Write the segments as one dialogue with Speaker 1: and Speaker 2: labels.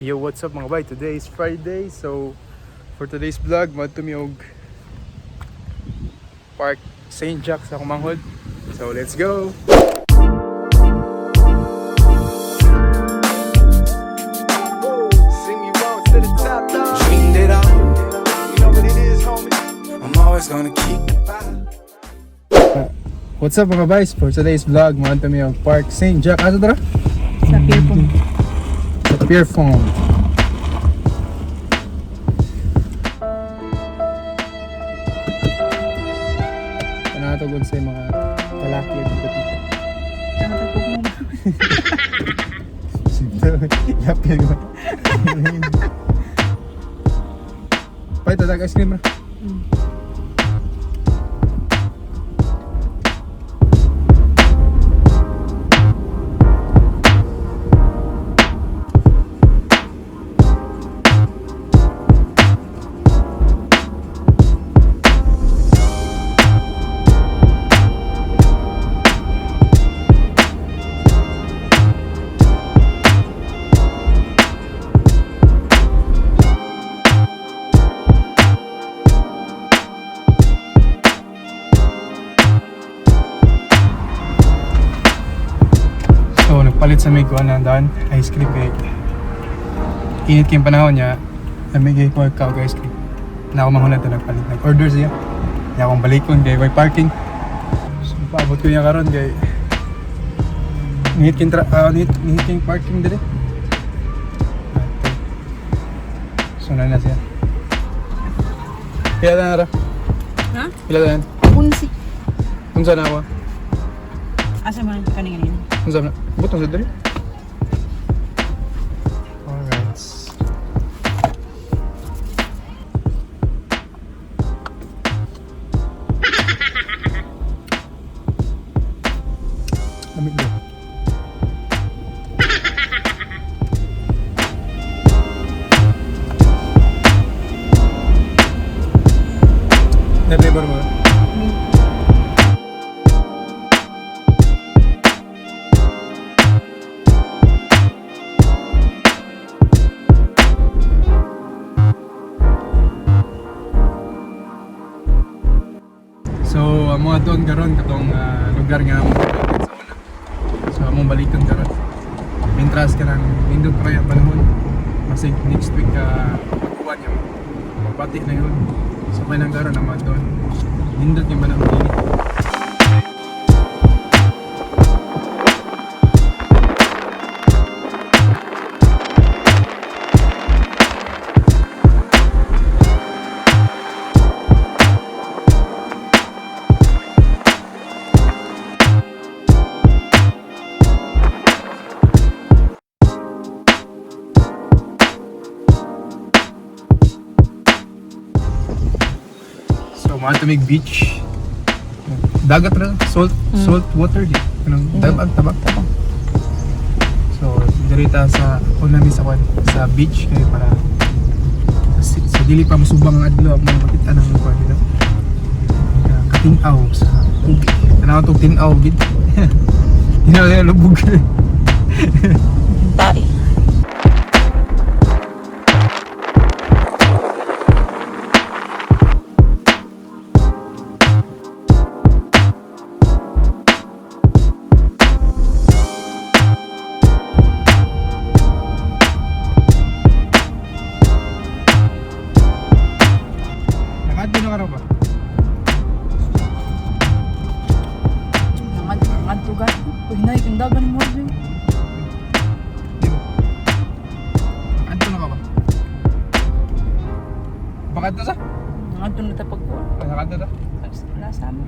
Speaker 1: Yo, what's up, mga bay? Today is Friday, so for today's vlog, madto mi og Park St. Jacques sa akong manghod. So let's go!
Speaker 2: Sing you out to the top, dog.
Speaker 3: Dreamed it all.
Speaker 2: You know what it is, homie.
Speaker 3: I'm always gonna keep the fire.
Speaker 1: What's up, mga bays? For today's vlog, madto mi og Park St. Jacques. Asa tara?
Speaker 4: Sa pier po.
Speaker 1: Sa Pierrefonds. Panatog sa mga talaki at dito.
Speaker 4: Nakatagpo mo.
Speaker 1: Yapil ko. Pahit, tadag ice cream ra. So, nagpalit sa may kuan na daan, ice cream kay init kayong panahon niya, lamig kay kuha ka og ice cream. Na ako manghunad na nagpalit. Nag-order siya. Niya akong balikon kay way parking. So, paabot ko niya karon kay nihit king nihit king parking diri. So, na na siya. Pila na ra?
Speaker 4: Ha?
Speaker 1: Pila na?
Speaker 4: Unsi.
Speaker 1: Unsa na ako?
Speaker 4: Asa man kaning kanin?
Speaker 1: Unsa na? Butong sa diri. Alright. Lamig ba? Na flavor mo?
Speaker 4: Mint.
Speaker 1: So, ang mga doon karon katong lugar nga among balikan sa una. So, among balikan karon. Mintras kanang nindot pa kaya panahon. Masig next week ka kuan niya. Magbati na yun. So, kaya nang karon ang mga doon. Nindot yung panahon init. So, mga tumig beach. Dagat ra, salt salt water di. Anong tabang tabang tabang. So, dirita sa una mi sa kwan, sa beach kay para sa dili pa masubang ang adlaw mo makita nang kwan dito. Katin-aw sa tubig. Tanaw tog tin-aw gid. Tinaw na lubog.
Speaker 4: Tae.
Speaker 1: Nakadto na ka raw ba?
Speaker 4: Nangadto gan. Uy, nay, ang dagan mo din.
Speaker 1: Di ba? Nakadto na ka ba? Bakadto sa?
Speaker 4: Nangadto na tapag ko.
Speaker 1: Ah, nakadto ta?
Speaker 4: Nasa mo.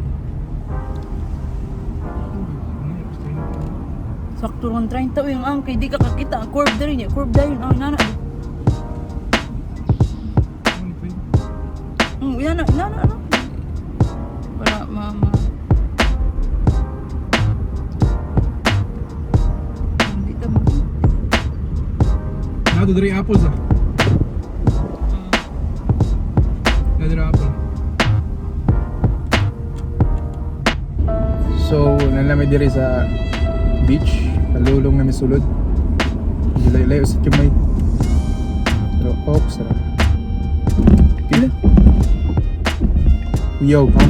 Speaker 4: Sakto lang 30 uy ang kay di ka kakita ang curve diri niya. Curve dayon ang nana. Yan na, nana ano. Para mama. Hindi ta mo.
Speaker 1: Naa diri apples ah. Naa diri apple. So, nanami diri sa beach. Palulong na mi sulod. Layo-layo sa kamay. Kuyaw pa.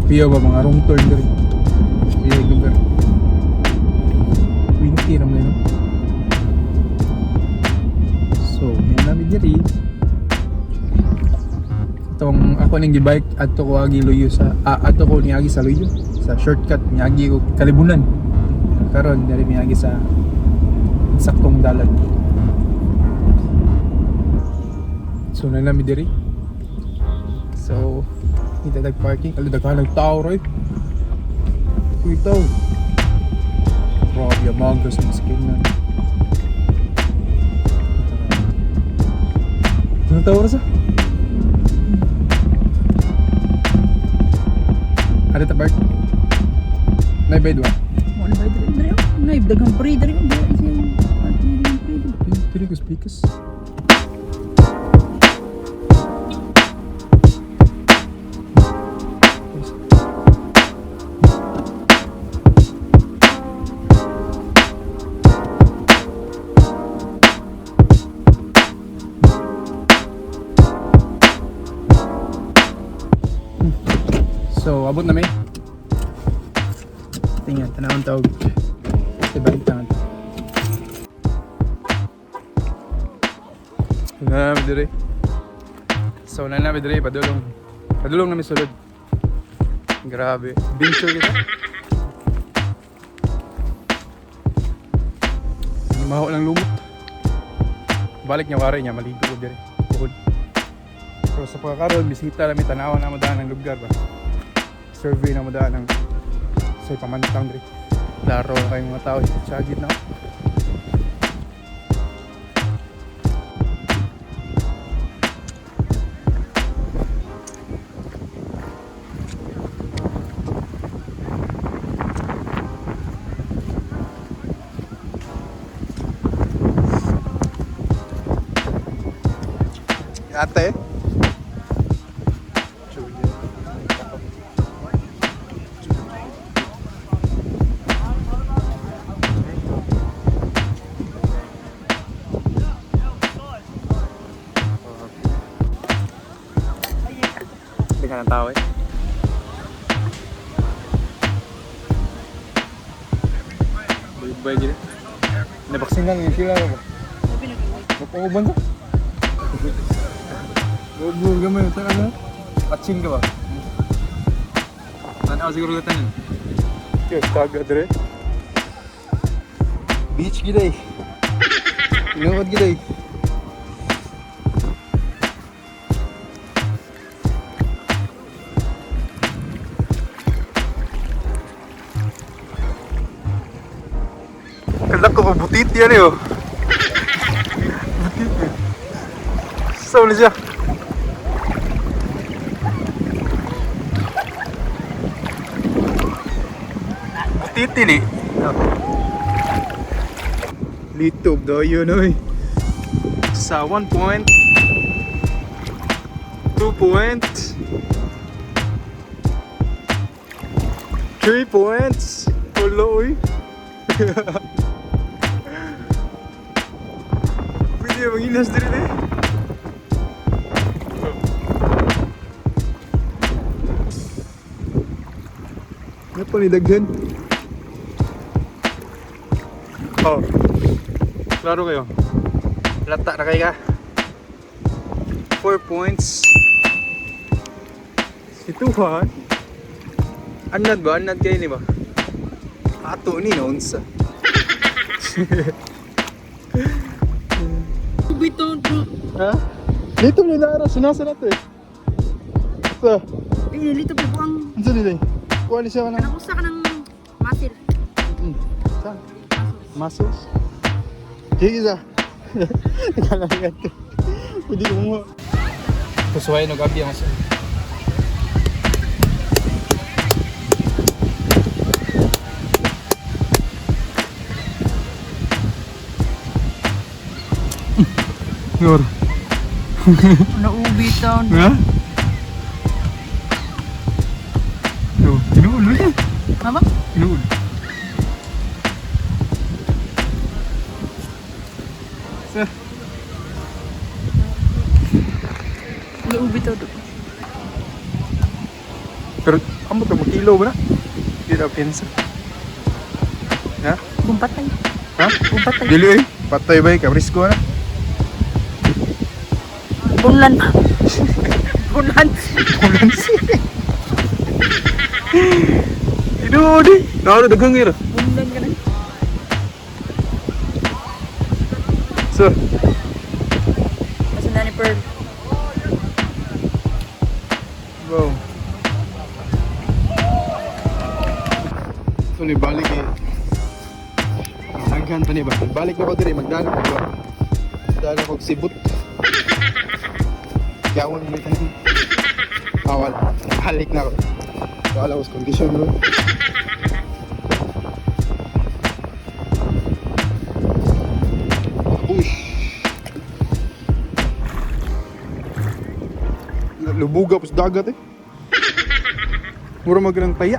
Speaker 1: Kuyaw ba mga wrong turn diri. Kuyaw lugar. 20 naman no? So, yan namin diri. Itong ako ning gibike adto ko agi Luyo sa adto ko niagi sa Luyo sa shortcut niagi ko Kalibunan. Karon diri miagi sa saktong dalan. So na nami diri. So kita tag parking kalo daghan nag tao roy. Uy tao. Grabe ang mga sa maskin na. Ano tao sa? Ada ta park? Nay ba?
Speaker 4: Mo na ba diri diri? Nay daghang pre diri diri siya. Parking diri pre diri.
Speaker 1: Dili ko speakers. So, abot na may. Tingnan, tanawang tawag. Sa balik tangan. Nanami dire. So, nanami dire, padulong. Padulong nami sulod. Grabe. Adventure kita. Maho lang lumot. Balik niya wari niya, maligo ko dire. Buhod. Pero sa pagkakaroon, bisita lang may tanawan na madaan ng lugar ba. Survey na madaan ng sa pamantang dire. Laro na kayong mga tao. Tsagit na. Ate. Hindi ka ng tao eh. Bayad-bayad gini. Nabaksin lang yung sila ba? Magpauban sa? Huwag gamay, tara na. Patsin ka ba? Tanaw siguro ka tanan. Kaya taga dire. Beach gid ay. Inuod gid ay. Kalak ko butit yan eh. Oh. Butit eh. Sa ulit siya. Butiti ni. Litob daw yun oy. Sa 1 point. 2 point. 3 points. Ulo oy. Pwede manginas diri eh. Ano pa ni daghan? Oh. Klaro kayo. Lata na kayo ka. 4 points. Si Tuhan. Anad ba? Anad kayo ni ba? Ato ni noon sa.
Speaker 4: Bitaw to.
Speaker 1: Ha? Dito ni Nara, sinasa na to eh. Sa,
Speaker 4: Ay dito pa buang.
Speaker 1: ano nila eh? Kuha ni siya ka na.
Speaker 4: Kanang usa ka ng muscle.
Speaker 1: Sa? Muscles? Sige sa. Nagkalagat ko. Pwede ko mo. Kusuhay no gabi ang sa. Nur.
Speaker 4: Naubi taon.
Speaker 1: Ha? No, tinuod na.
Speaker 4: Mama?
Speaker 1: Tinuod. Sa.
Speaker 4: Ubi to do.
Speaker 1: Pero amo to makilo ba na? Di na pinsa. Ha?
Speaker 4: Bumpatay.
Speaker 1: Ha?
Speaker 4: Bumpatay.
Speaker 1: Dili eh. Patay ba eh? Kabrisko na.
Speaker 4: Bunlan. Bunlan.
Speaker 1: Ambulance. Ino di. Naano daghang ira.
Speaker 4: Bunlan ka na.
Speaker 1: Sir,
Speaker 4: Asa na ni Pearl?
Speaker 1: Wow. So ni balik eh. Daghan pa ni ba? Balik na ko diri magdala ko ba. Dala ko sibot. Yawan ni tanan. Awal. Balik na ko. Wala ko sa condition bro. Ush. Lubuga pa sa dagat eh. Mura mag ng taya.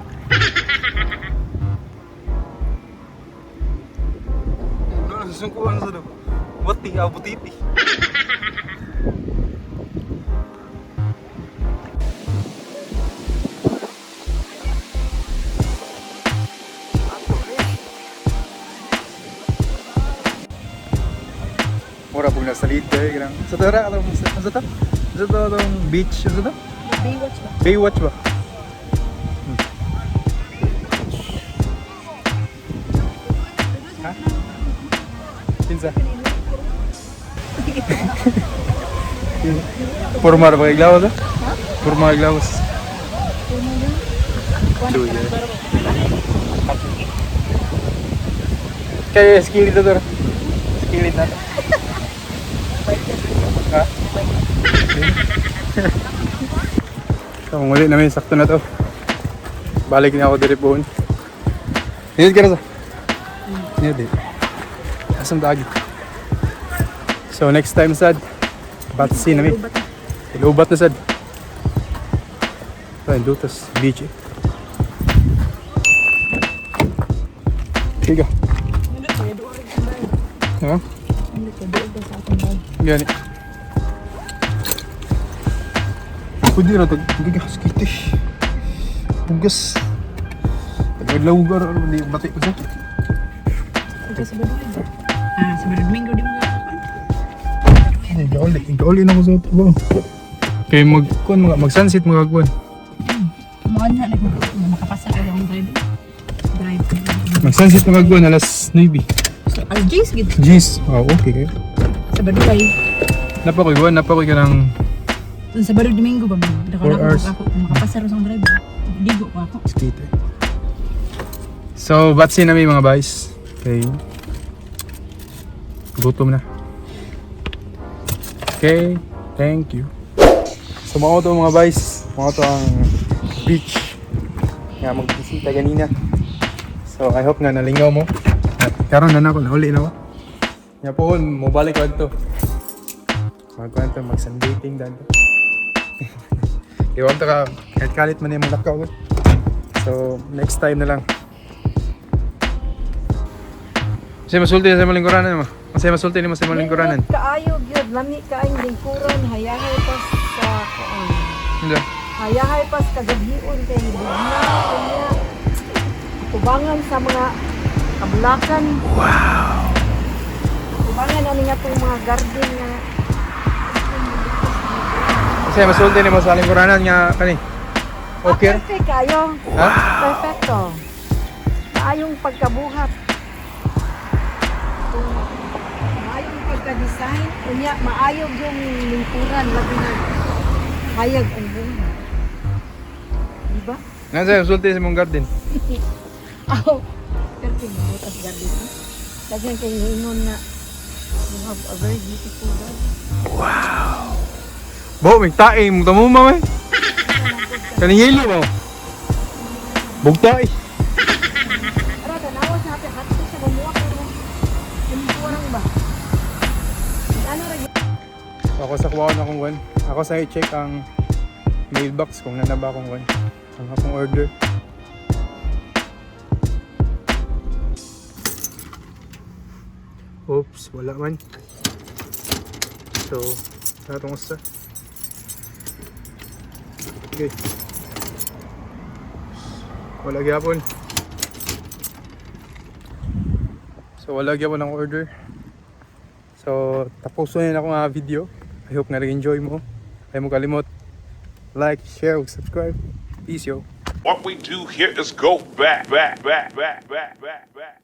Speaker 1: Ano susungkuan sa do? Wati, abutiti. Mura pong nasa lead kayo, ganang. Sa tara, atong sa ta? Sa ta atong beach, sa ta?
Speaker 4: Baywatch ba?
Speaker 1: Baywatch ba? Ha? Kinsa? Porma ra ba kay glawas ha? Porma kay glawas. Luya. Kaya skilid na to. Skilid na to. Ha? So, muli namin, sakto na to. Balik na ako diri pohon. Niyod ka na sa? Niyod eh. Asam dagi. So next time sad, batsi nami. Ilubat na sad. Ay, Dutas Beach eh. Tiga. Ha? Gani. Pwede na ito. Gigas kita. Bugas. Tagadlaw gar. Ano hindi bati ko sa?
Speaker 4: Ikaw sa Baduy. Ah, sa Baduy Domingo di mo nga.
Speaker 1: Gauli. Gauli na ko sa trabaho. Kaya mag, kuan, mga, mag sunset mga kuan.
Speaker 4: Mga na nag makapasa ko lang drive. Drive.
Speaker 1: Mag sunset mga kuan alas 9.
Speaker 4: So, as Jace gid
Speaker 1: Jeez. Oh, okay kayo.
Speaker 4: sa Baduy.
Speaker 1: Napakoy kuan, napakoy ka ng
Speaker 4: Dun sa Baduy Domingo ba man? Dako
Speaker 1: 4
Speaker 4: na
Speaker 1: hours.
Speaker 4: ako makapasa ro sa drive. Digo ko ako.
Speaker 1: skate eh. So, batsi na may mga guys. Okay. Gutom na. Okay, thank you. So, mga to mga guys. Mga to ang beach nga magbisita ganina. So, I hope nga nalingaw mo. At karon na nako, nahuli na ko. Nga po, mobalik ko to. Magkwento, mag-sunbathing dan to. Iwan to ka, kahit kalit man yung lakaw. So, next time na lang. Kasi masulti sa imong lingkuranan mo. Kasi masulti nimo sa imong lingkuranan.
Speaker 5: Kaayo gyud, lami kaayong lingkuran, hayahay pas sa kuan.
Speaker 1: Hindi.
Speaker 5: Hayahay pas kagabion kay bugna kanya. Tubangan sa mga kabulakan. Wow. Tubangan ani nga tong mga garden nga.
Speaker 1: Kasi masulti nimo sa lingkuranan nga kani. Okay.
Speaker 5: Ah, perfect kayo.
Speaker 1: Ha?
Speaker 5: Perfecto. Maayong pagkabuhat. Kung maayong pagka-design, unya maayog yung lingkuran labi na hayag ang buhay. Di ba?
Speaker 1: Nasa masulti sa imong garden.
Speaker 5: Aw, pero tinuot ang garden. Ha? Daghan kay ingon na you have a very beautiful garden.
Speaker 1: Bo, may tae mo tamo mo eh. Kani yelo mo. Bugtay.
Speaker 5: Ara, tanawa sa atin, hato sa mamuha pero lingkuran ba? Ano ra
Speaker 1: Ako sa kuwaon akong one. Ako sa i-check ang mailbox kung nanaba akong one. Ang akong order. Oops, wala man. So, natong usa. Okay. Wala gyapon. So wala gyapon ang order. So tapos na ako nga video. I hope nga nag-enjoy mo. Ayaw mo kalimot. Like, share, ug subscribe. Peace, yo.
Speaker 6: What we do here is go back, back, back, back, back, back, back.